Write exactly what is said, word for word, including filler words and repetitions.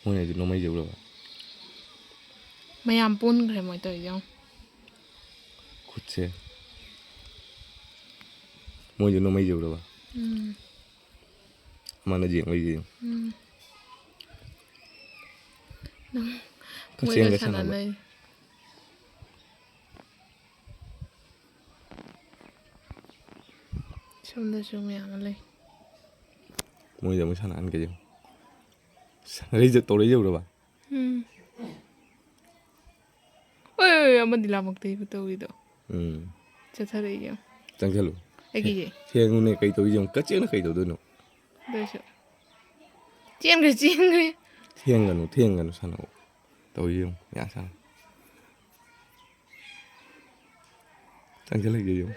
ꯃꯣꯏꯅ ꯍꯧꯖꯤꯛ ꯅꯣꯡꯃꯩꯁꯦ ꯎꯔꯕ? ꯃꯌꯥꯝ ꯄꯨꯟꯈ꯭ꯔꯦ ꯃꯣꯏ ꯇꯧꯔꯤꯁꯦ ꯌꯦꯡꯉꯣ꯫ ꯈꯨꯠꯁꯦ꯫ ꯃꯣꯏꯁꯨ ꯅꯣꯡꯃꯩꯁꯦ ꯎꯔꯕ? ꯎꯝ ꯑꯃꯅ ꯌꯦꯡꯉꯣ, ꯑꯩꯁꯦ ꯌꯦꯡꯉꯣ꯫ ꯎꯝ ꯀꯛꯆꯦꯡꯒ ꯃꯣꯏꯒ ꯁꯥꯟꯅꯕ꯫ ꯁꯥꯟꯅꯅꯩ꯫ ꯁꯣꯝꯗꯁꯨ ꯃꯌꯥꯝ ꯑꯃ ꯂꯩ꯫ ꯃꯣꯏꯗ ꯑꯃꯨꯛ ꯁꯥꯟꯅꯍꯟꯒꯦ ꯌꯦꯡꯉꯣ꯫ ꯁꯥꯟꯅꯔꯤꯁꯦ ꯇꯧꯔꯛꯏꯁꯦ ꯎꯔꯕ? ꯎꯝ꯫ ꯑꯣꯏ ꯑꯣꯏ ꯑꯣꯏ, ꯑꯃꯗꯤ ꯂꯥꯃꯛꯇꯩꯕꯨ ꯇꯧꯔꯤꯗꯣ꯫ ꯎꯝ꯫ ꯆꯠꯊꯔꯛꯏ ꯌꯦꯡꯉꯣ꯫ ꯆꯪꯁꯜꯂꯨ꯫ ꯑꯩꯒꯤꯁꯦ꯫ ꯊꯦꯡꯉꯨꯅꯦ, ꯀꯩ ꯇꯧꯔꯤꯁꯦ ꯌꯦꯡꯉꯣ꯫ ꯀꯛꯆꯦꯡꯅ ꯀꯩ ꯇꯧꯗꯣꯏꯅꯣ? ꯑꯗꯨꯏꯁꯨ꯫ ꯆꯦꯟꯈ꯭ꯔꯦ ꯆꯦꯟꯈ꯭ꯔꯦ꯫ ꯊꯦꯡꯒꯅꯨ, ꯊꯦꯡꯒꯅꯨ, ꯁꯥꯟꯅꯧ꯫ ꯇꯧꯔꯤꯁꯦ ꯌꯦꯡꯉꯣ꯫ ꯌꯥ ꯁꯥꯟꯅ꯫ ꯆꯪꯁꯜꯂꯛꯏꯁꯦ ꯌꯦꯡꯉꯣ꯫